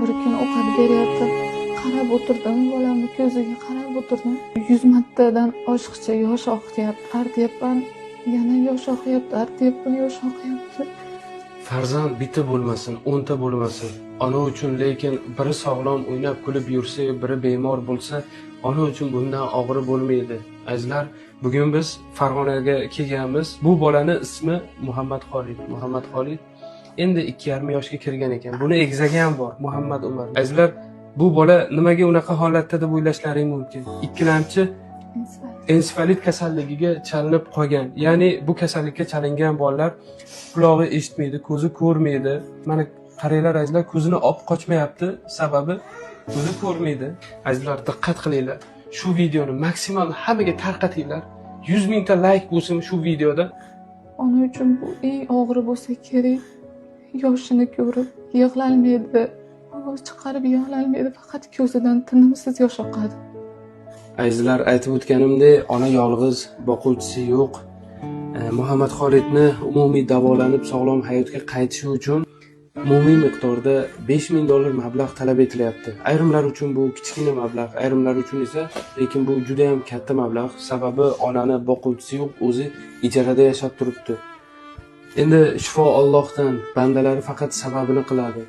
Bir kun ovqat beryapti. Qarab o'tirdim, bolamni ko'ziga qarab o'tirdim. 100 martadan oshiqcha yosh oqyapti. Artyapman, yana yosh oqyapti, artyapman, yosh oqyapti. Farzand bitta bo'lmasin, 10 ta bo'lmasin, ona uchun lekin biri sog'lom o'ynab kulib yursa, biri bemor bo'lsa, ona uchun bundan og'iri bo'lmaydi. Azizlar, bugun biz Farg'onaga kelganmiz. Bu bolani ismi Muhammad Xolid. Muhammad Xolid endi 2,5 yoshga kirgan ekan. Buni egizagi ham bor, Muhammad Umar. Azizlar, bu bola nimaga unaqa holatda deb o'ylashlaring mumkin. Ikkilamchi ensefalit kasalligiga chalinib qolgan. Ya'ni bu kasallikka chalingan bolalar qulog'i eshitmaydi, ko'zi ko'rmaydi. Mana qaranglar, azizlar, ko'zini olib qochmayapti, sababi ko'zi ko'rmaydi. Azizlar, diqqat qilinglar. Shu videoni maksimal hammaga tarqatinglar. 100 mingta layk bo'lsin shu videoda. Ona uchun bu eng og'iri bo'lsa kerak. Yoshini ko'rib yig'lolmaydi. Ovoz chiqarib yig'lolmaydi, faqat ko'zidan tinimsiz yosh oqadi. Azizlar, aytib o'tganimdek, ona yolg'iz, boquvchisi yo'q. Muhammad Xolidni umumiy davolanib sog'lom hayotga qaytishi uchun umumiy miqdorda 5000 dollar mablag' talab etilyapti. Ayrimlar uchun bu kichkina mablag', ayrimlar uchun esa lekin bu juda ham katta mablag'. Sababi onani boquvchisi yo'q, o'zi ijarada yashab turibdi. Endi shifo Allohdan, bandalari faqat sababini qiladi.